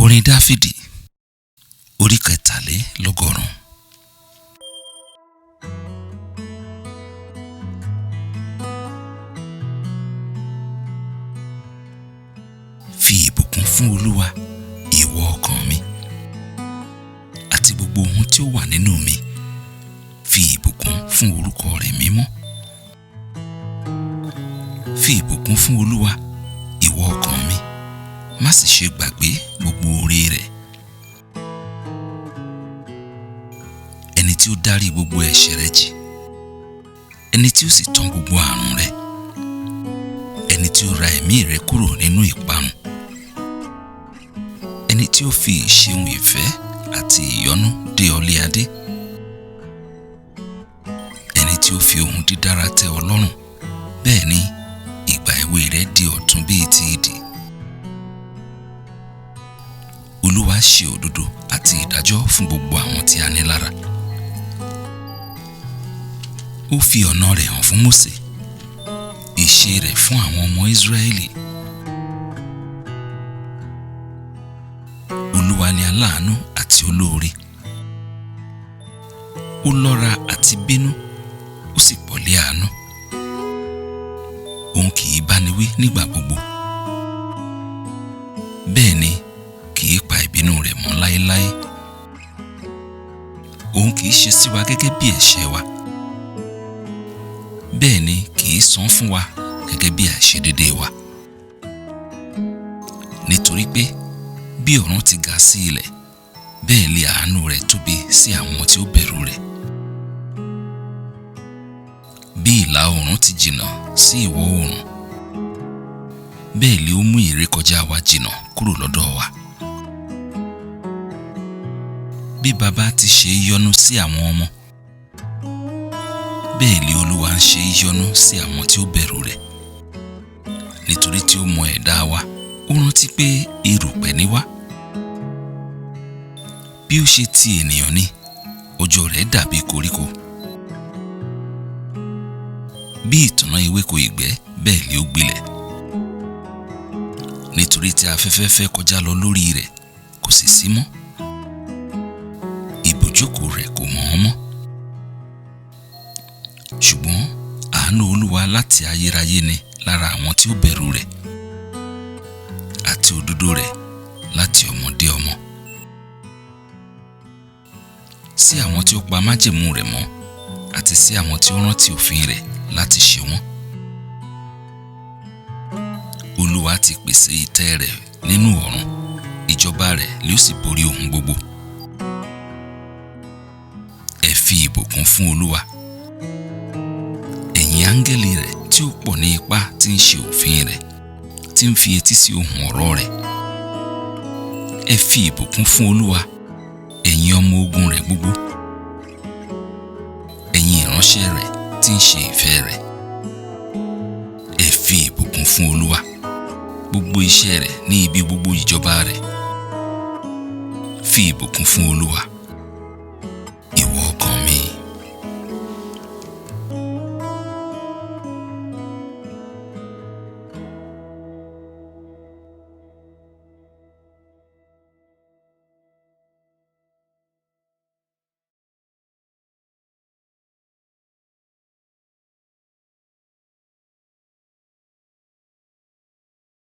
Orin Dáfídì orí 83. Fi ìbùkún fún Olúwa, ìwọ ọkàn mi, àti gbogbo ohun tí ó wà nínú mi. Fi ìbùkún fún orúkọ rẹ̀ mímọ́. Fi ìbùkún fún Olúwa, ìwọ ọkàn mi, má sì ṣe gbàgbé gbogbo oore rẹ̀. Ẹni tí ó dárí gbogbo ẹ̀ṣẹ̀ rẹ jì, ẹni tí ó sì tán gbogbo àrùn rẹ, ẹni tí ó ra ẹ̀mí rẹ kúrò nínú ìparun, ẹni tí ó fi ìṣeun ìfẹ́ àti ìyọ́nú dé ọ lé adé, ẹni tí ó fi ohun dídára tẹ́ ọ lọ́rùn, bẹ́ẹ̀ ni ìgbà èwe rẹ di ọ̀tun bíi ti idì. Olúwa ṣe òdodo àti ìdájọ́ fún gbogbo àwọn tí a ní lára. Ó fi ọ̀nà rẹ̀ hàn fún Mósè, ìṣe rẹ̀ fún àwọn ọmọ Ísírẹ́lì. Olúwa ni aláàánú àti olóore. Ó lọ́ra àti bínú, ó sì pọ̀ lé àánú. Òun kì í báni wí nígbà gbogbo. Bẹ́ẹ̀ ni kì í pa ìbínú rẹ̀ mọ́ láéláé. Òun kì í ṣe sí wa gẹ́gẹ́ bí ẹ̀ṣẹ̀ wa. Bẹ́ẹ̀ ni kì í san fún wa gẹ́gẹ́ bí àìṣedéédéé wa. Nítorí pé bí ọ̀run ti ga sí ilẹ̀, bẹ́ẹ̀ li àánú rẹ̀ tóbi sí àwọn tí ó bẹ̀rù rẹ̀. Bí ìlà oòrùn ti jìnnà sí ìwọ̀ oòrùn, bẹ́ẹ̀ li ó mú ìrékọjá wa jìnnà kúrò lọ́dọ̀ wa. Bí baba ti ṣe yọ́nú sí àwọn ọmọ, bẹ́ẹ̀ li Olúwa ń ṣe yọ́nú sí àwọn tí ó bẹ̀rù rẹ̀. Nítorí tí ó mọ ẹ̀dá wa, ó rántí pé erùpẹ̀ ni wá. Bí ó ṣe ti ènìyàn ni, ọjọ́ rẹ̀ dàbí koríko. Bí ìtànná ewéko ìgbẹ́, bẹ́ẹ̀ li ó gbilẹ̀. Nítorí tí afẹ́fẹ́ fẹ́ kọjá lọ lórí rẹ̀, kò sì sí mọ́. Ibùjókòó rẹ̀ kò mọ̀ ọ́n mọ́. Ṣùgbọ́n àánú Olúwa láti ayérayé ni lára àwọn tí ó bẹ̀rù rẹ̀, àti òdodo rẹ̀ láti ọmọdé ọmọ. Sí àwọn tí ó pa májẹ̀mú rẹ̀ mọ́, àti sí àwọn tí ó rántí òfin rẹ̀ láti ṣe wọ́n. Olúwa ti pèsè ìtẹ́ rẹ̀ nínú ọ̀run, ìjọba rẹ̀ ló sì borí ohun gbogbo. Ẹ fi ìbùkún fún Olúwa, ẹ̀yin áńgẹ́lì rẹ̀ tí ó pọ̀ ní ipá tí ń ṣe òfin rẹ̀, tí ń fi etí sí ohùn ọ̀rọ̀ rẹ̀. Ẹ fi ìbùkún fún Olúwa, ẹ̀yin ọmọ ogun rẹ̀ gbogbo, ẹ̀yin ìránṣẹ́ rẹ̀ tí ń ṣe ìfẹ́ rẹ̀. Ẹ fi ìbùkún fún Olúwa, gbogbo iṣẹ́ rẹ̀ ní ibi gbogbo ìjọba rẹ̀. Fi ìbùkún fún Olúwa.